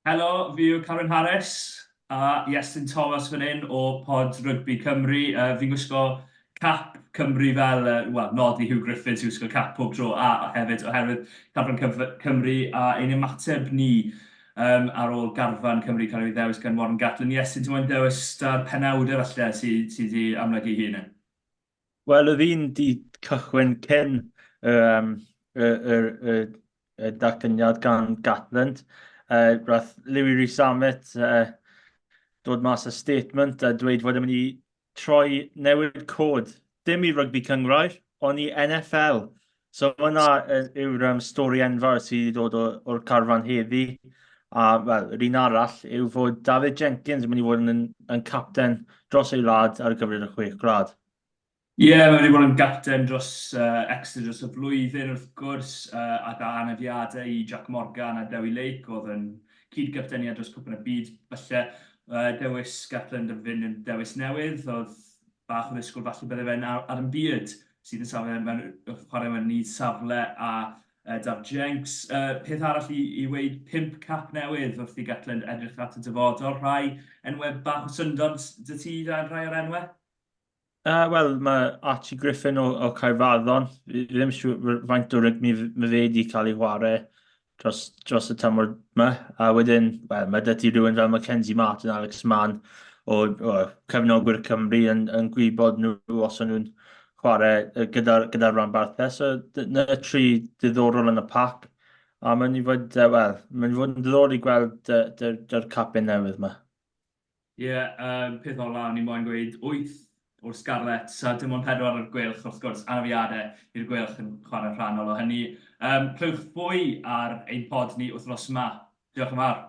Helo, fi yw Carwyn Harris a Iestyn Thomas fan hyn o Pod Rygbi Cymru. Fi'n gwisgo cap Cymru fel, wel, nod i Huw Griffiths i wisgo cap pob tro a hefyd oherwydd carfan Cymru a ein ymateb ni ar ôl garfan Cymru cael ei ddewis gan Warren Gatland. Iestyn, ti'n moyn dewis 'da'r penawdau falle sydd sy 'di amlygu hun? Wel, oedd un 'di cychwyn cyn y, um, y, y, y, y datganiad gan Gatland. Roedd Louis Rees-Zammit dod mas â statement a dweud fod e'n mynd i troi newid cod, dim i rygbi cynghrair, ond i NFL. So hwnna yw'r stori enfawr sydd wedi dod o'r carfan heddi. A wel, yr un arall yw fod Dafydd Jenkins yn mynd i fod yn, yn capten dros ei wlad ar gyfer y Chwech Gwlad. Ie, yeah, mae wedi bod yn gapten dros Exeter dros y flwyddyn wrth gwrs, a da anafiadau i Jack Morgan a Dewi Lake oedd yn cyd-gapteniad dros Cwpan y Byd. Falle dewis Gatland yn fynd yn dewis newydd, oedd bach o ddisgwyl falle bydde fe'n Adam Beard sydd yn safle mewn, chwarae mewn un safle a Daf Jenks. Peth arall i, i weud, 5 cap newydd wrth i Gatland edrych at y dyfodol. Rhai enwau bach o syndod 'da ti da rhai o'r enwau? Wel, mae Archie Griffin o, o Caerfaddon. Fi ddim siŵr faint o rygbi mae fe wedi cael ei chwarae dros, dros y tymor yma. A wedyn, wel, mae 'da ti rhywun fel Mackenzie Martin, Alex Mann o, o cefnogwyr Cymru yn, yn gwybod nhw os o'n nhw'n chwarae gyda'r gyda rhanbarthau. So, dyna tri diddorol yn y pac. A mae'n i fod, wel, mae'n i fod yn diddorol i gweld dy'r capten newydd yma. Ie, yeah, peth ola o'n i moyn gweud, 8 o'r Scarlets a dim ond 4 o'r Gweilch wrth gwrs, anafiadau i'r Gweilch yn chwarae rhannol o hynny. Clywch fwy ar ein pod ni wythnos yma. Diolch yn fawr.